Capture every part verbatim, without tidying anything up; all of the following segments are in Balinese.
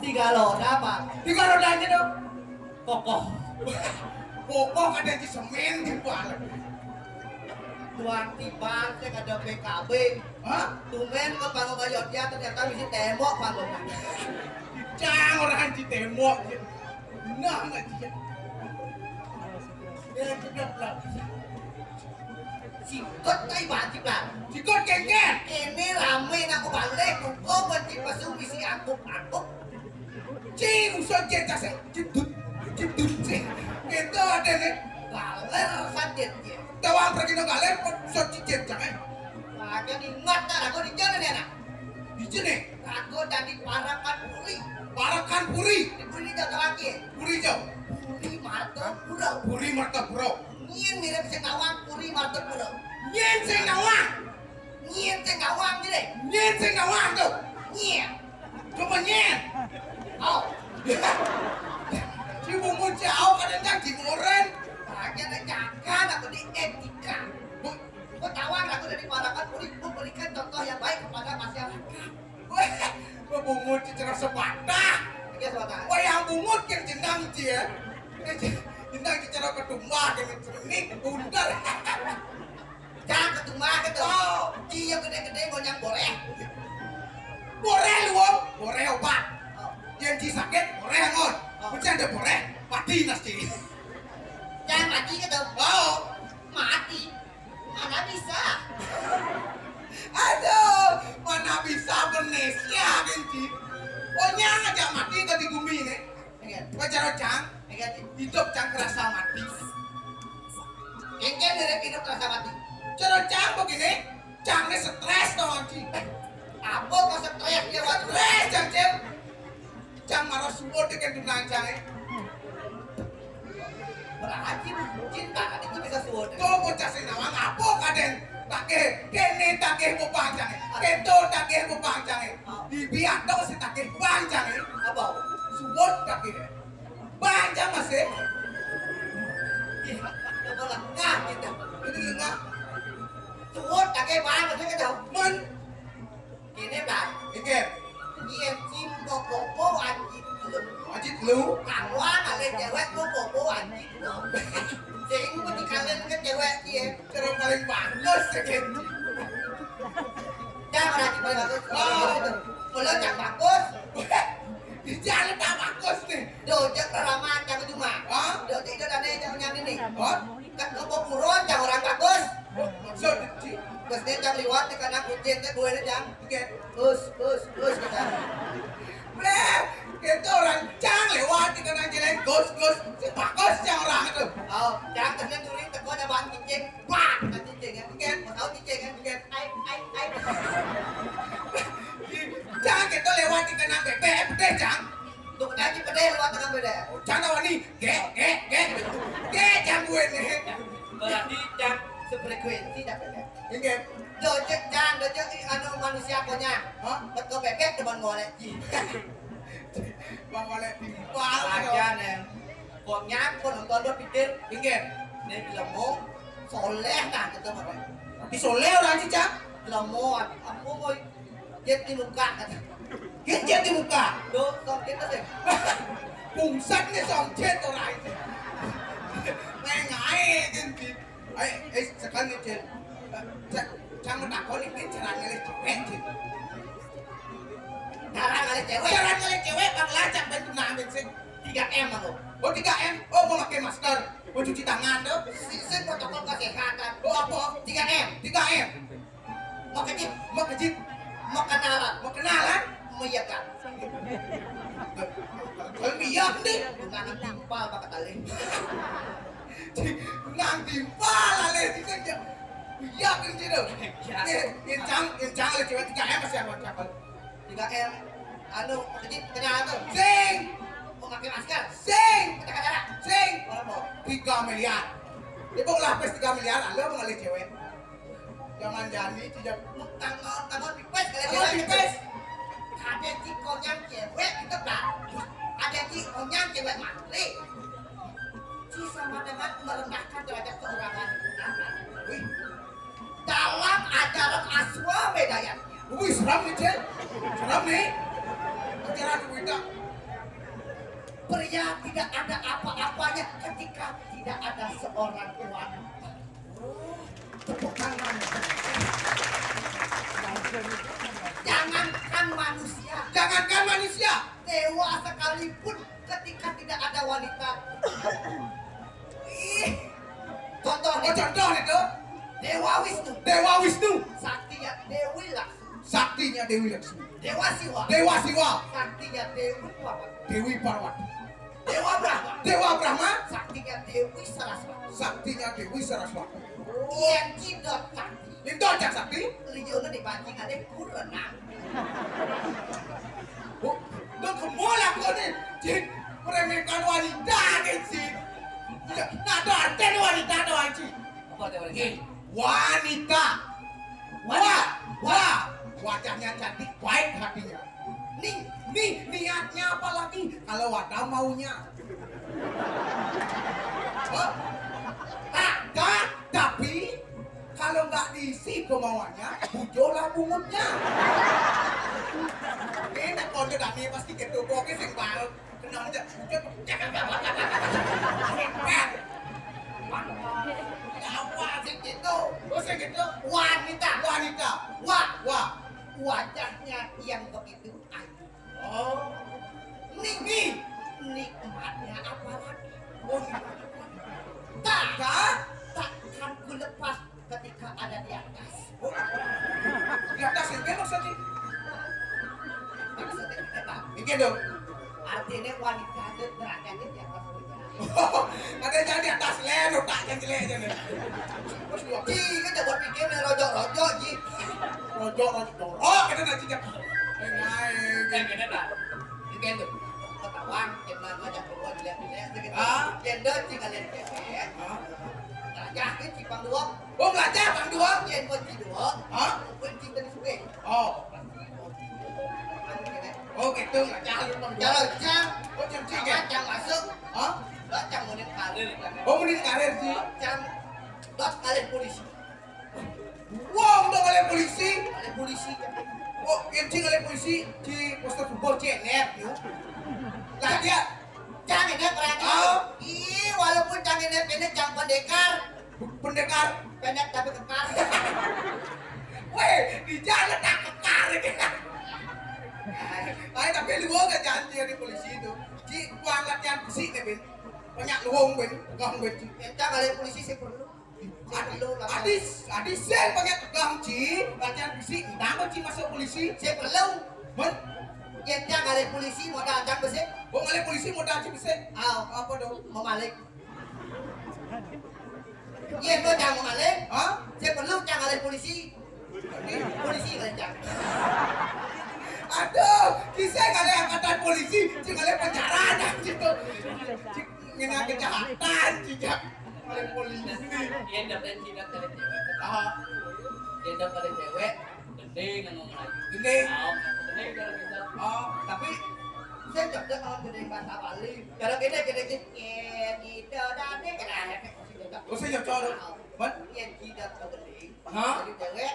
Tiga roda, Pak. Tiga roda aja dong. Kokoh. Kokoh ada di semen di balik. Tuan tiba saya ada P K B. Hah? Tumben ke panggung kayu dia ternyata bisa tembok panggung. Cang orang di tembok. Nah, nggak dia. Ya, kita pelan. Sikut tai wajib lah. Sikut kengken. Ini rame nak balik, kok benci pesu misi angkup-angkup. Cing, usah cetak sih. Jedut, jedut sih. Itu ada nih. Galer sajet ya. Tawang pergi no galer, usah cicit jangan. Aja ingat tak aku di jalan ya nak. Di sini, Aku tadi parakan puri. Parakan Puri. Di puri ini jatuh lagi. Puri jauh. Puri Marto Puro. Puri Martapuro. Nyin mirip sing nawang puri Marto Puro. Nyen sing nawang. Nyin sing nawang mirip. Nyen sing nawang tuh. Nyin. Coba nyen. Oh, Si bungut jauh kadang kan di moren. Aja ada jangan aku di etika. Bu, Kau tawang aku dari parakan puri, aku berikan contoh yang baik kepada masyarakat. Wah, bungut di cerah sepatah. Iya, suara. Wah, yang bungut kan jenang dia. Jenang di cerah ketumbar, kan cernik, bundar. Jangan ketumbar gitu. Oh. Iya gede-gede gonyang boleh. Boreh luwung, boreh obat. Oh, Yang di sakit, boreh angon. Macam ada boreh, mati nasi. Jangan mati gitu. Oh, Mati. Mana bisa? Aduh, mana bisa Indonesia kan, Ci? Oh, nyang aja mati tadi bumi ini. Iya. Wajar cang, Iya, Ci. Hidup cang kerasa mati. Kengken mirip hidup terasa mati. Cara cang begini, cang ini stres tau, Ci. Apa kau stres dia waktu Stres, cang, Cil. Cang marah suwun dengan tunang cang, eh. Berarti cinta kan itu bisa suwun. Tuh bocah sing nawang apa kadang takih, kene takih bupang cang, eh. Keto takih bupang cang, eh. Di biadong si takih bupang cang, eh. Apa? Suwun takih, eh. Bang cang masih. Iya, coba lengah gitu. Ini lengah. Suwun tak kayak banget sih gitu. Men, Ini bang. Inggih. Iya, cinta popo anjing lu. Wajib lu. Kawan ada cewek lu popo anjing lu. Sing mau dikalian ke cewek dia. Cara paling bagus ya, Gen. Jangan berarti bagus. Oh, kalau yang bagus. Di jalan tak bagus nih. Dojek ramah cang cuma. Hah? Dojek itu tadi yang nyanyi nih. Hah? Kan kau mau buron cang orang bagus. Maksud, Ci? Terus dia cang liwat di kanan kucing teh gue aja cang. Inggih. Us, us, us kita. Bleh, itu orang cang lewat di kanan jalan, gus, gus. Si bagus cang orang itu. Oh, cang terus dia duri teko ada bahan cicing. Pak, kita cicing ya. Kan mau tahu cicing kan? Kan ai ai ai. Cang itu lewat di kanan bebek, eh, pedih cang. Tuh aja pedih lewat tengah beda. Cang tahu nih, gek, gek, gek. Gek, cang gue nih. Berarti cang sefrekuensi dah beda. Inggih. Dojek cang, dojek anu manusia konyang. Hah? Teko bebek depan ngorek ji. Bang oleh timpal. Aja nih. Konyang, kau nonton dua pikir. Inggih. Ini film mau soleh nah kita mana? Tapi soleh orang sih, cang. Film mau apa mau? Dia di muka kata. Genjet di muka. Tuh, kau kita sih. Pungsat nih songcet orang itu. Main aja, Gen. Ayo, eh, sekarang nih, Gen. Cang, cang mau takon nih, Gen, cara ngelih cewek, Gen. Cara ngalih cewek. Cara ngelih cewek, bang lah, cang bantu ngambil sih. Tiga M aku. Oh, tiga M. Oh, mau pakai masker, mau cuci tangan tuh. Sisi protokol kesehatan. Oh, apa? Tiga M. Tiga M. Mau kejit, Mau kejit, mau kenalan, mau kenalan. mau iya kan. Kalau dia nih, Gunakan timpal pakai tali. nang timpal alih di sini. Iya kan gitu. Nih, kencang, kencang alih cewek tiga M masih apa siapa? Tiga M. Anu, kejit kenalan tuh. Sing, Mau pakai masker. sing, Kita kata sing. Orang mau. Tiga miliar. Ibu lah pes tiga miliar, alih mau ngalih cewek. Zaman jani tidak Tangkon, tangkon pipes kalau Tangkon cewek. pipes. Ada ci konyang cewek itu bagus. Ada ci konyang cewek matre. Ci sama dengan merendahkan derajat seorang anak. Wih, Dalam ajaran Aswa Bedayatnya. wih, seram nih, Cel. Seram nih. Ajaran kita. Pria tidak ada apa-apanya ketika tidak ada seorang wanita. Tepuk tangan. Jangankan manusia, jangankan manusia, dewa sekalipun ketika tidak ada wanita. Ih, contoh, oh, contoh itu. Dewa Wisnu. Dewa Wisnu. Saktinya Dewi Laksmi. Saktinya Dewi Laksmi. Dewa Siwa. Dewa Siwa. Saktinya Dewi Parwati. Dewi Parwati. Dewa Brahma. Dewa Brahma. Saktinya Dewi Saraswati. Saktinya Dewi Saraswati. Yang cidot sakti. Yang cidot sakti. Liunna dipancing ada kurenang. Oh, lu kemul aku nih, Cik. Meremehkan wanita nih, Cik. Ya, nah, tuh artinya wanita tuh, Cik. Apa artinya wanita? Nih, wanita. Wanita. Wah, wah. Wajahnya cantik, baik hatinya. Nih, nih, niatnya apa lagi? Kalau ada maunya. Hah? Tak, tak, tapi kalau nggak diisi kemauannya, bujolah bungutnya. Ini kode dami pasti gitu, pokoknya sing banget. Kenal aja, bujot. Apa sih gitu? Oh, sih gitu. Wanita. Wanita. Wah, wah. Wajahnya yang begitu ayu. Oh. Nih, nih. Nikmatnya apa lagi? Oh, nikmatnya apa? Tak, tak, takkan ku lepas ketika ada di atas. Oh. Di atas yang belok saja. Maksudnya kita, Pak. Ini dong. Artinya wanita itu derajatnya di atas kita. Ada yang di atas leh, tak yang jelek aja nih. Terus dua. Ji, kita buat pikir nih rojok-rojok, Ji. Rojok, rojok, rojok. Oh, kita nak cicak. Eh, naik. Eh, kita tak. Mungkin tuh. Ketahuan, kita ngajak keluar, dilihat-lihat, gitu. Ah? Yang dah, Ji, kalian cewek. Ah? Raja, Ji, pang dua. Oh, raja, pang dua. Yang buat Ji dua. Ah? Buat Ji dari sungai. Oh. Oh, gitu, raja, lu pang dua. Kalau Cang, oh, Cang, Cang, ya? Cang masuk. Ah? Lo Cang mau karir, kan? Oh, mau karir, Ji. Cang, lo karir polisi. Wong dong oleh polisi. Oleh polisi. Oh, kencing oleh polisi di poster football cenet yuk. Lah dia jangan ya berani. Oh. Ih, walaupun jangan ya pendek, jangan pendekar. Pendekar. Pendek tapi kekar. Weh, di jalan tak kekar gitu. Ayo, tapi lu gak janji di polisi itu. Di gua latihan besi nih, Ben. Banyak luwung, Ben. Gong, Ben. Minta kali polisi sih perlu. Adis, adis sing pakai tegang, Ci. Latihan besi, ngidang, Ci, masuk polisi. Sing perlu. Men? Yen tiang ngalih polisi modal cang besik. Oh, ngalih polisi modal cang besik. Aw. Apa dong? Memalik. Yen mau cang memalik. Hah? Sing perlu cang ngalih polisi. Polisi ngalih cang. Aduh, kisah ngalih angkatan polisi, cing ngalih penjara gitu. Cing ngena kejahatan, cing. Paling polisi. Yen dapet cinta dari cewek. Ah. Yen dapet dari cewek, gending ngomong Melayu. Gending. Ah, gending kalau bisa. Oh, tapi saya cocok kalau gending bahasa Bali. Kalau kita gending, gending, gending, gending, gending. Oh, saya cocok. Man? Yen tidak gending. Hah? Jadi cewek.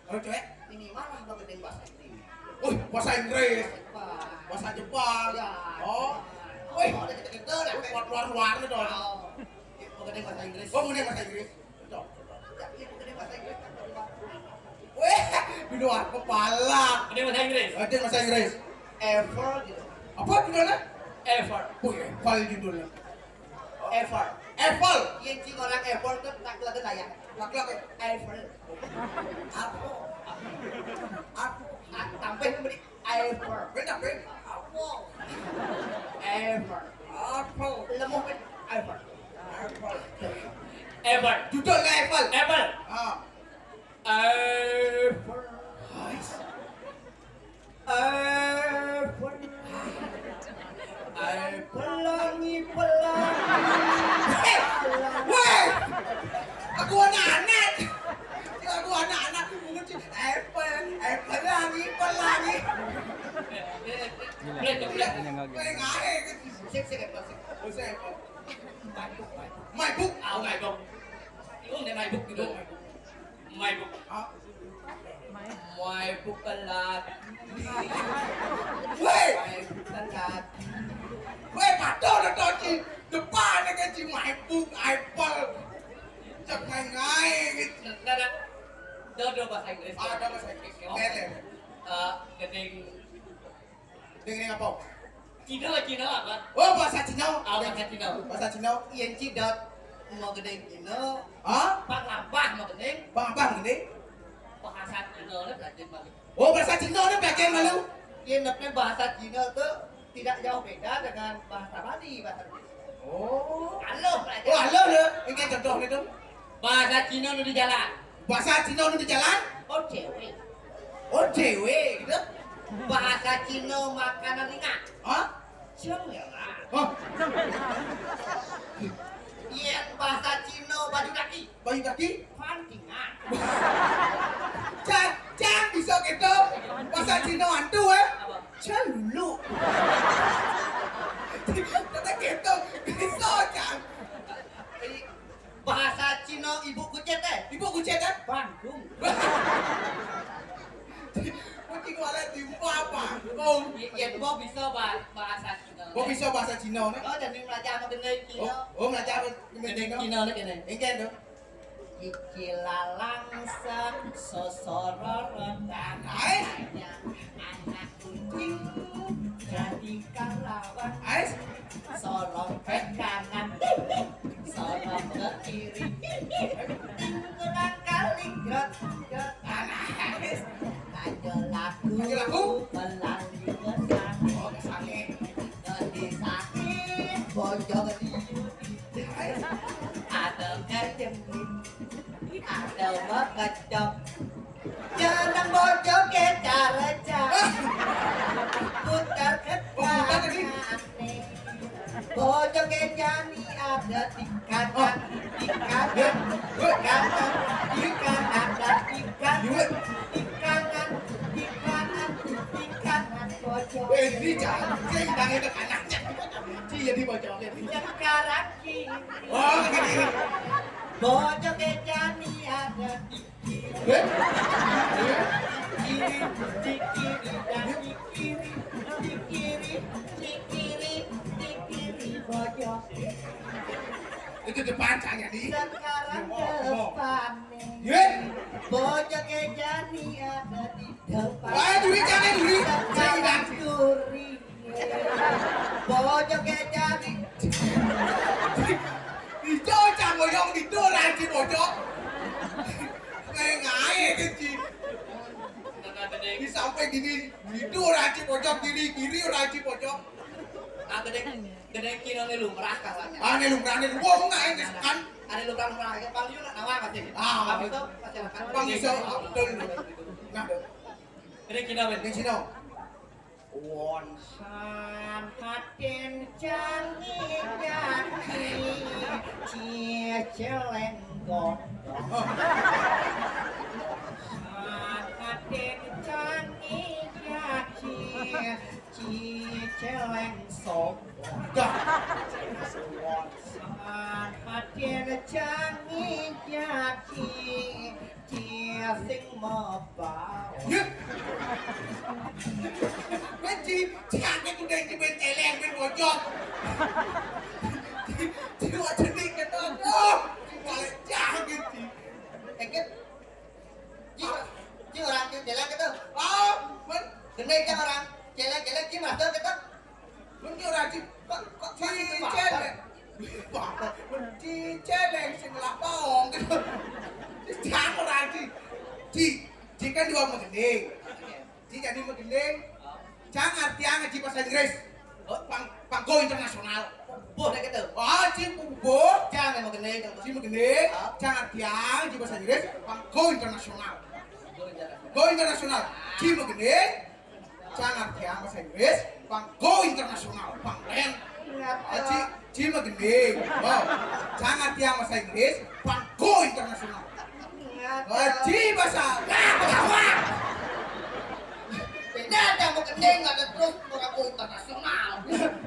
Kalau cewek? Minimal lah begending bahasa Inggris. Oh, bahasa Inggris. Jepang. Bahasa Jepang. Ya. Oh. Wih. Oh, udah gitu-gitu lah. Luar, luar, luar nih dong. Oh. Begending bahasa Inggris. Oh, begending bahasa Inggris. Cocok. Tapi begending bahasa Inggris kan di luar. Wih, di luar kepala. Begending bahasa Inggris. Begending bahasa Inggris. Ever gitu. Apa judulnya? Ever. Wih, Ever judulnya. Ever. Ever. Iya, cing orang ever tuh tak lagi kayak. Tak lagi. Ever. Apa? Apa? Ah, tambah beri ever. Beda, beda. Apa? Ever. Apa? Lemah, beda. Ever. Ever. Ever. Judul Ever. Ever. Ah. Ever. Ais. Ever. Ai, pelangi, pelangi. Eh, weh, aku anak-anak. Aku anak-anak. Mungkin si Ever, Ever lagi, pelangi. Boleh, boleh. Weh, ngahe. Sik, sik, sik. Sik. My book, my book. My book. Oh, my book. Lu nggak my book gitu. My book. Ah. My book telat. Weh. My book telat. Weh, Pak. Ada, ada bahasa Inggris. Ah, ada bahasa Inggris. Oh. Lén, lén. Eh, gending. Gending apa? Cina lah, Cina lah, Bang. Oh, bahasa Cina. Ah, bahasa Cina. Bahasa Cina. Yén ci dot mau gending Cina. Hah? Pang apa mau gending? Pang apa gending? Bahasa Cina lah, belajar malu. Oh, bahasa Cina ni belajar malu. Yén namanya bahasa Cina tu tidak jauh beda dengan bahasa Bali, bahasa Inggris. Oh. Aluh belajar. Oh, aluh lah. Ini contoh ni tu. Bahasa Cina nu di jalan. Bahasa Cina nu di jalan? OTW. OTW gitu. Bahasa Cina makanan ringan. Hah? Cemela. Hah? Yén bahasa Cina baju kaki. Baju kaki? Pantingan. Cang, cang bisa gitu. Bahasa Cina hantu, eh? Apa? Celulu. Kata gitu. Bisa, cang. Bahasa Cina ibu kucit, eh? Ibu kucit, eh? Bandung. Kucing wala timpah apa? Oh. Yén mau bisa bahasa Cina. Mau bisa bahasa Cina ni? Oh, jadi belajar sama gending Cina. Oh, oh, belajar sama gending Cina ni kene. Engken tu. Iki lalang sen sosororotan. Hai. Anak kucing jadi kalawan. Hai. Sorong ke kanan, sorong ke kiri. Kurang kali grot, grot. Ayo laku, ayo laku. Melalui pesan. Oh, pesan ni. Jadi sakit, bojong di ada kejemit, ada mekecok. Jeneng bojong kejar-kejar. Putar ke kanan. Bojong kejani ada di kanan, di kanan, di kanan, di kanan, ada di kanan, di kanan, di kanan, di kanan, bojong. Eh, ini jangan, saya hilang itu kanan. Dia di bojong, dia di. Sekarang kiri. Oh, kiri. Bojong kejani ada di kiri. Eh? Kiri, di kiri, dan di kiri, di kiri, di kiri, di kiri, bojong. Itu depan saya ni. Sekarang depan ni. Ye? Bojong kejani ada di depan. Wah, duit jangan, duit. Sekarang kiri. Bojong kejani. Ijo cang boyong itu ranci bojong. Kayak ngae keci. Di sampai gini, itu ranci bojong kiri, kiri ranci bojong. Ah, gending, gending Cina ni lumrah kawannya. Ah, ni lumrah ni. Wong nak ini kan. Ada lumrah-lumrah aja. Bang Yun nak nawar masih. Ah, Bang itu masih akan. Bang Iso, ah, betul. Nah, gending Cina, gending Cina. Won san hatin jangi jaki ci celeng gondong. Won san hatin jangi jaki ci celeng sombong. Dah. Won san hatin jangi jaki Cia sing mabau. Yuk. Benci, sakit udah ini ben celeng, ben bocor. Dia aja nih kata, oh, balik jahat gitu. Eket. Ji, ji orang ji celeng gitu. Oh, men. Gendeng ji orang celeng-celeng ji masuk gitu. Mun ki ora di, kok, kok ci celeng. Bapak, mun ci celeng sing ngelak pong. Jangan ora di. Di, di kan dua menggending. Di jadi menggending. Jangan artian ngaji bahasa Inggris. Oh, pang, pangko internasional. Boh nek gitu. Oh, ci boh. Jangan menggending. Ci menggending. Jangan artian ngaji bahasa Inggris. Pangko internasional. Go internasional. Ci menggending. Jangan tiang bahasa Inggris, pang go internasional, pang len. Aji, ji mah gending. Wow. Jangan tiang bahasa Inggris, pang go internasional. Aji bahasa, nah, bahasa. Beda ada mau gending, ada terus orang go internasional.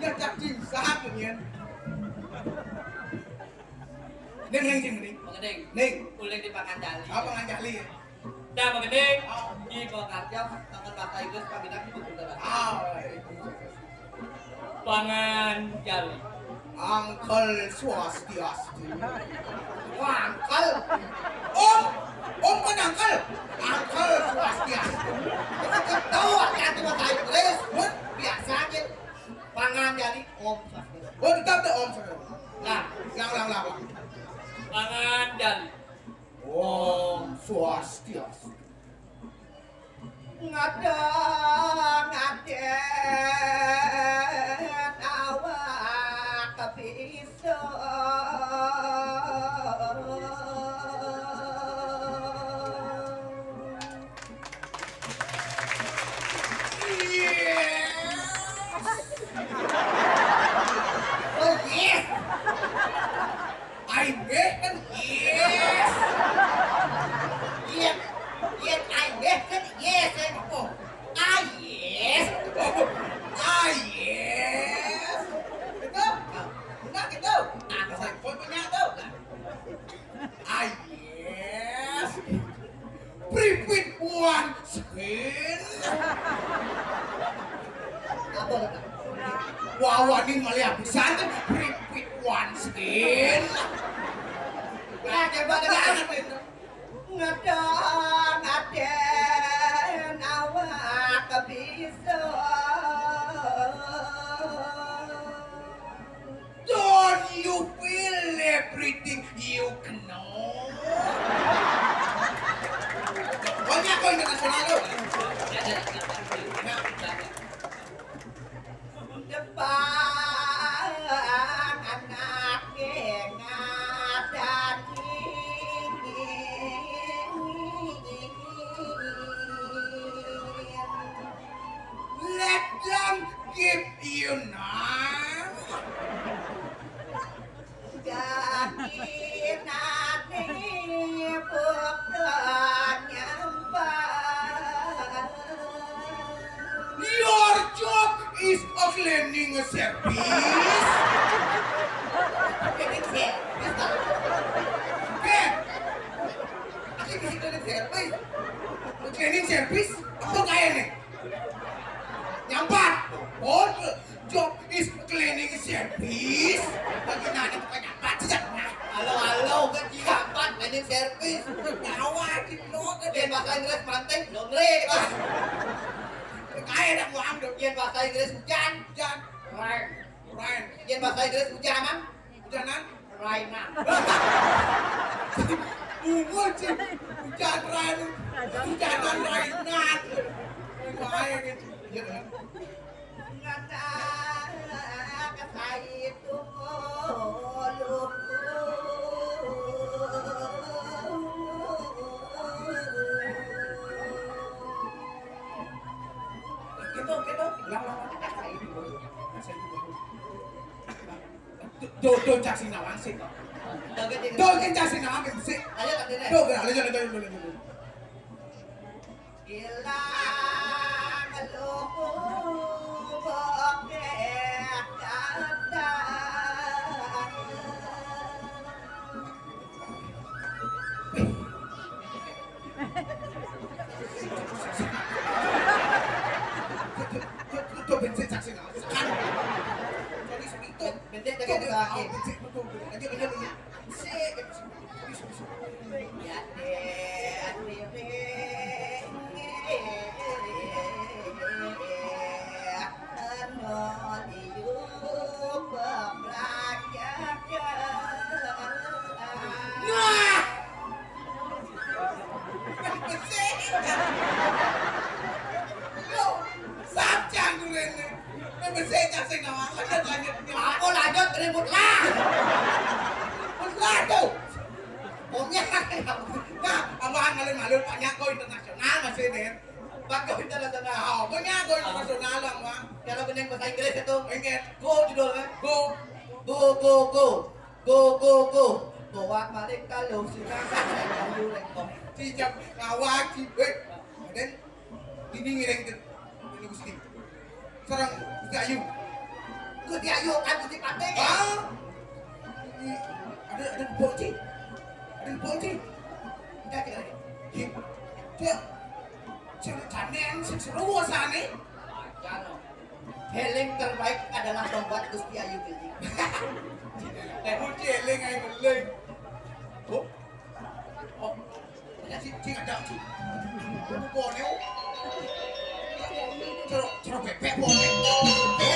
Ya, jadi usaha kemudian. Ini mending sih, mending. Mending. Ning. Boleh dipangan jali. Apa nganjali? Dah, begini, di Purwokarta, tangan bahasa Inggris, kami dah ikut juga, Pak. Ah, baik. Pangan jali. Uncle Swastiastu. Wah, uncle. Om. Om kan angkel. Angkel Swastiastu. Tahu kan bahasa Inggris? Mun biasa aja. Panganjali Om Swastiastu. Oh, tetap ada Om Swastiastu. Nah, ulang, ulang, ulang, ulang. Panganjali Om Swastiastu. Ngadang-ngadang awak bisa. Yes. Oh, yes. Aing béh kan yes. Yén, yén aing béh kan yes, aing mah. Ah, yes. Ah, yes. Gitu. Nah, benar gitu. Nah, saya pun punya tuh. Ah, yes. Pripit one skin. Apa kata? Wah, wani maliah pisan téh. Pripit one skin. Nah, coba dengar. Ngadang-ngadang awak bisa. Don't you feel everything you know? Banyak kok internasional tuh. Depan anak ngadang dingin. Let them give you none. Gaki nate bukan nyambat. Your job is a cleaning service. Cleaning service, Pak. Oke. Aku bisa cleaning service. Cleaning service? Apa kayak nih? Nyampat. Oh, job is cleaning service. Bagaimana bukan nyampat sih? Halo, halo, kan nyampat, cleaning service. Nyawa di lo kan. Yén bahasa Inggris panting, laundry, Pak. Kayak ada uang dong. Yén bahasa Inggris hujan, hujan. Rain. Rain. Yén bahasa Inggris hujanan, hujanan. Rainan. Bungut sih. Hujan rain. Hujanan rainan. Bahaya gitu. Iya kan? Kata, kata itu, lupa. Gitu, gitu. Ulang, ulang, ulang. Kata itu. Do, do, cak sing nawang sih. Do, do, cak sing nawang sih. Ayo, lanjut, ayo. Do, lanjut, lanjut, lanjut, lanjut. Ilang luhur bokeh datang. Tuh, tuh, tuh, bensin saksi nawang. Sorry, sorry, tuh. Bensin, bensin, tuh, lagi. Bensin, betul, betul. Lanjut, lanjut, lanjut. Bensin, bensin. Sorry, sorry, sorry. Ya, deh, deh, deh. Anu, liu, pemerajakan. Nah! Besik. Loh, sap canggurin nih. Besik cak sing nawang, lanjut, lanjut. Aku lanjut ribut lah. Ribut lah tuh. Omnya. Nah, abang ngalun-ngalun banyak kok internasional masih nih. Bang kok internasional. Oh, banyak kok internasional, Bang. Kalau bening bahasa Inggris itu. Inggris. Go judulnya. Go. Go, go, go. Go, go, go. Gowak malik kalau si kakak saya kayu rengkong. Sijak ngawak si, weh. Aden, ini ngiring ke ini Gusti. Sareng Gusti Ayu. Gusti Ayu kan Gusti Patih. Ah? Ini ada, ada di Polci. Ada di Polci. Enggak, enggak, enggak. Iya. Dia. Jangan-jangan sing seru sana. Jangan. Healing terbaik adalah tobat Gusti Ayu Willy. Mun céling aing ngeling. Oh. Oh. Ti ti ka da ti. Ko ne o. Tro tro pe pe ko ne. Pe